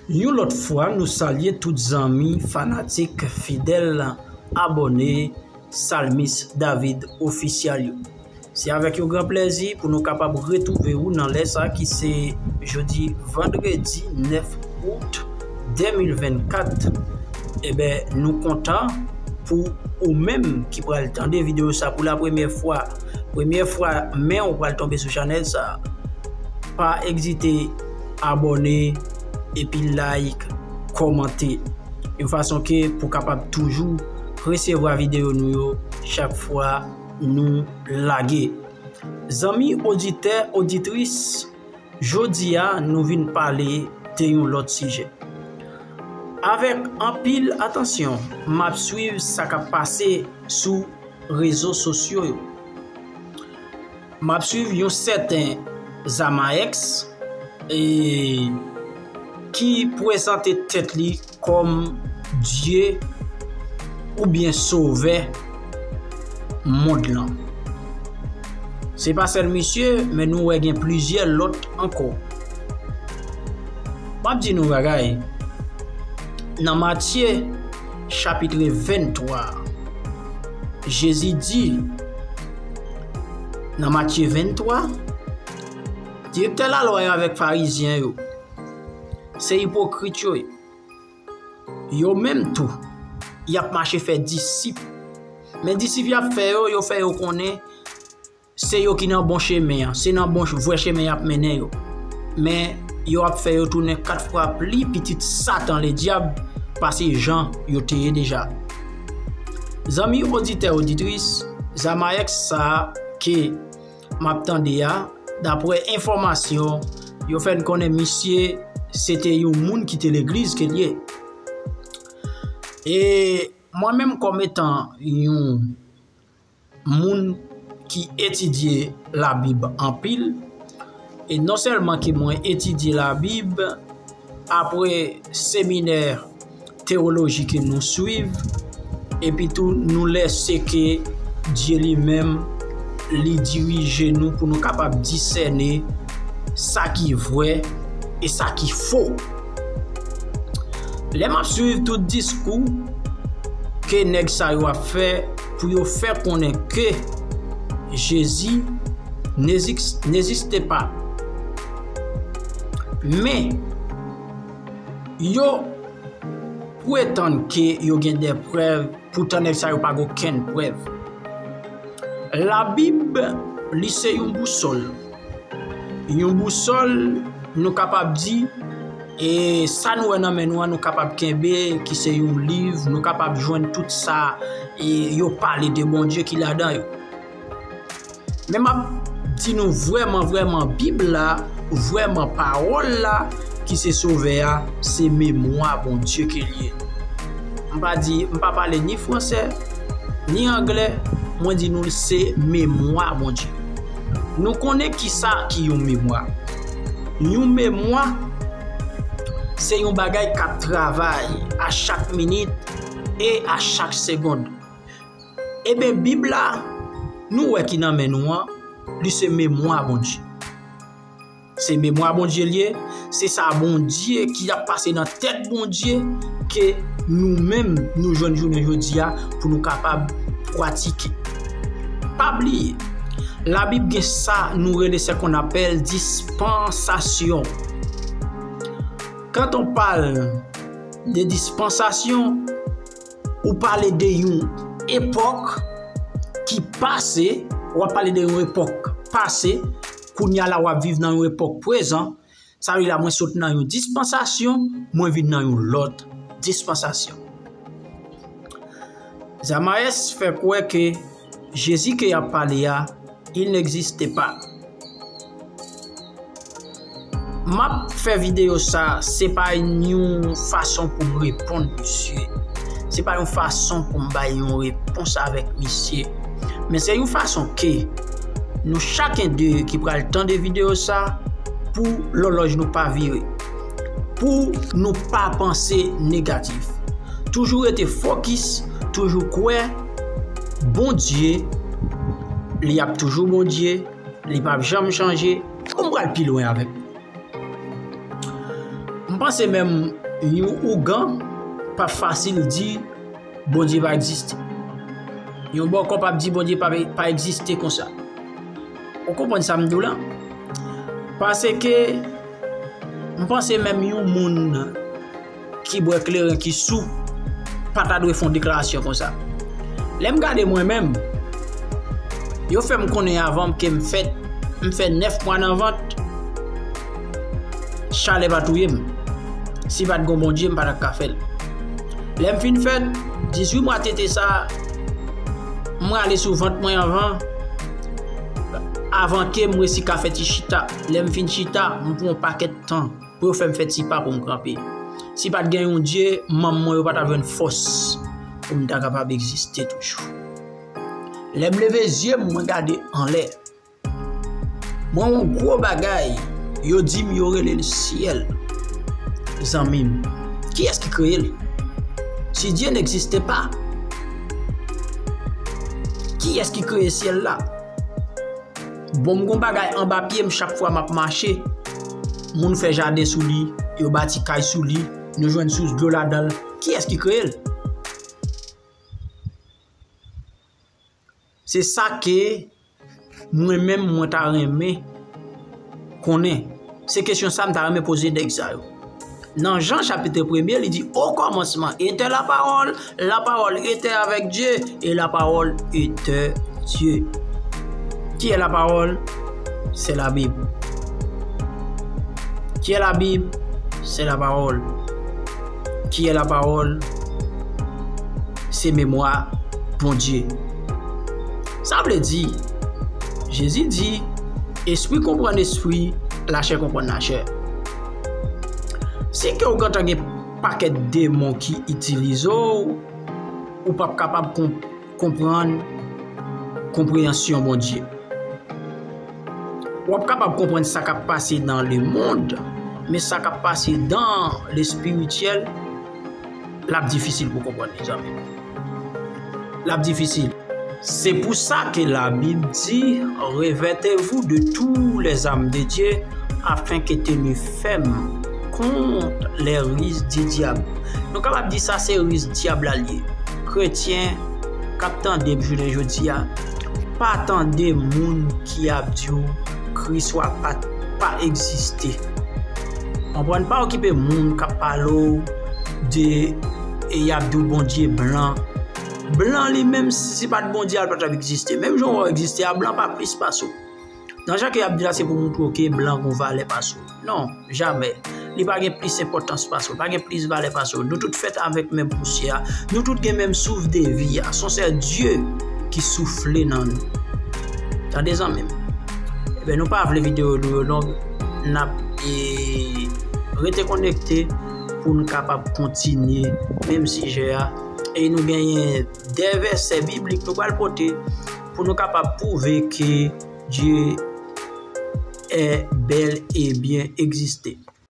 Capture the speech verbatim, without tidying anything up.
Yon lòt fwa, nou salye tout zanmi, fanatik, fidèl, abòne Salmis David Official yo. Se avèk yon gran plèzi pou nou kapab retwouve ou nan lè sa ki se jodi vandredi nèf out de mil vennkat. Ebyen, nou kontan pou ou menm ki pral tande videyo sa pou la premyè fwa. Premyè fwa, men ou pral tonbe sou chanèl sa. Pa ezite abòne epi like, kòmante. Yon fason ke pou kapab toujou resevwa videyo nou yo chak fwa nou lage. Zanmi oditè, oditris, jodi a nou vin pale de yon lòt sijè. Avèk anpil atansyon, m ap swiv sa k ap pase sou rezo sosyo yo. M ap swiv yon sèten Zamaex, e, ki prezante tèt li kòm Dye oubyen Sovè mond lan. Se pa sèl misye, men nou wè gen plizyè lòt ankò. M ap di nou bagay. Nan Matye, chapit venntwa, Jezi di, nan Matye venntwa, direktè lalwa yo avèk Farizyen yo, se ipokrit yo ye. Yo menm tou, y ap mache fè disip. Men disip y ap fè yo, yo fè yo konnen se yo ki nan bon chemen an, se nan bon, vrè chemen y ap mennen yo. Men yo ap fè yo tounen kat fwa pli pitit Satan Ledyab pase jan yo te ye deja. Zanmi oditè, oditris, Zamaex sa a ke m ap tande a, daprè enfòmasyon, yo fè n konnen misye se te yon moun ki te legliz ke l ye. E mwen menm kòm etan yon moun ki etidye Labib anpil, e non sèlman ke mwen etidye Labib, apre seminè tewoloji ke nou swiv, epi tou nou lèse ke Dye li menm li dirije nou pou nou kapab disène sa ki vrè e sa ki fo. Lè m ap swiv tout diskou ke nèg sa yo ap fè pou yo fè konnen ke Jezi n'exis-, n'existe pas. Men, yo pretann ke yo gen de prèv, poutan nèg sa yo pa gen okenn prèv. Labib, li se yon bousòl. Yon bousòl, nou kapab di, e sa nou wè nan men nou an, nou kapab kenbe, ki se yon liv, nou kapab jwenn tout sa, e yo pale de Bondye ki ladan yo. Men m ap di nou vrèman, vrèman, Bib la, vrèman, pawòl la, ki se Sovè a, se memwa Bondye ke l ye. M pa di, m pa pale ni fransè, ni anglè, mwen di nou se memwa Bondye. Nou konnen ki sa ki yon memwa. Yon memwa, se yon bagay k ap travay a chak minit e a chak segonn. Ebyen, Bib la, nou wè ki nan men nou an, li se memwa Bondye. Se memwa Bondye l ye, se sa Bondye ki ap pase nan tèt Bondye ke nou menm nou jwenn jounen jodi a pou nou kapab pratike. Pa bliye, Labib gen sa nou rele ce qu'on appelle dispensation. Quand on parle de dispensation, ou pale de yon epòk ki pase, w ap pale de yon epòk pase, kounye a la w ap viv nan yon epòk prezan, sa vle di la mwen sot nan yon dispansasyon, mwen vin nan yon lòt dispansasyon. Zamaès fè kwè ke Jezi ke y ap pale a, il n'existe pas. M ap fè videyo sa, se pa yon fason pou m reponn misye. Se pa yon fason pou m bay yon repons avèk misye. Men se yon fason ke nou chaken de ki pral tande videyo sa, pou lòlòj nou pa vire. Pou nou pa panse negatif. Toujou rete fokis, toujou kwè, Bondye, li ap toujou Bondye, li p ap janm chanje. Ou m pral pi lwen avèk. M Panse menm yon ougan p ap fasil di Bondye pa egziste. Yon bòkò p ap di Bondye pa, pa egziste konsa. Ou konprann sa m di w la? Paske m panse menm yon moun ki bwè kleren, ki sou, pa ta dwe fè yon deklarasyon konsa. Lè m gade mwen menm, yo fè m konnen avan ke m fèt, m fè nèf mwa nan vant, chalè pa touye m. Si pa t gen Bondye, m pa t ap ka fè l. Lè m fin fèt, dizuit mwa tete sa, m rale sou vant mwen avan, avan ke m resi ka fè ti chita. Lè m fin chita, m pran yon pakèt tan pou yo fè m fè ti pa pou m kanpe. Si pa t gen yon Dye, manm mwen yo pa t ap jwenn fòs pou m ta kapab egziste toujou. Lè m leve zye m, mwen gade anlè. Mwen wè yon gwo bagay, yo di m yo rele l syèl. Zanmi m, kiyès ki kreye l? Si Dieu n'existait pas, kiyès ki kreye syèl la? Bon, m gon bagay anba pye m chak fwa m ap mache. Moun fè jaden sou li, yo bati kay sou li, nou jwenn sous dlo ladan l. Kiyès ki kreye l? Se sa ke mwen menm, mwen ta renmen konnen. Se kesyon sa m ta renmen poze nèg sa yo. Nan Jan chapit premye, li di, au commencement était la parole, la parole était avec Dieu, et la parole était Dieu. Qui est la parole? C'est la Bible. Qui est la Bible? C'est la parole. Qui est la parole? Se memwa Bondye. Sa vle di, Jezi di, espri konprann espri, lachè konprann lachè. Si ke w gentan gen pakèt demon ki itilize w, ou p ap kapab konp-, konprann konpreyansyon Bondye. W ap kapab konprann sa k ap pase nan lemonn, men sa k ap pase dan lespirityèl, l ap difisil pou konprann, mezanmi. L ap difisil. Se pou sa ke Labib di, revêtez-vous de toutes les armes de Dieu, afin que tenus fermes contre les ruses du diable. Nou kapab di sa se riz dyab la l ye. Kretyen k ap tande m jounen jodi a, pa tande moun ki ap di w Kris w a pa, pa egziste. Konprann, pa okipe moun k ap pale w de, e y ap di w Bondye blan. Blan li menm, si se pa t Bondye a, l pa t ap egziste. Menm jan w wè w egziste a, blan pa plis pase w. Nan jan ke y ap di la, se pou montre w ke blan gon valè pase w. Non, jamè. Li pa gen plis enpòtans pase w, pa gen plis valè pase w. Nou tout fèt avèk menm pousyè a. Nou tout gen menm souf de vi a. Se yon sèl Dye ki soufle nan nou. Tande, zanmi m. Ebyen, nou pa vle videyo nou yo long. N ap, e, rete konekte pou n kapab kontinye menm sijè a. E nou genyen de vèsè biblik nou pral pote pou nou kapab pwouve ke Dye est bel et bien existe.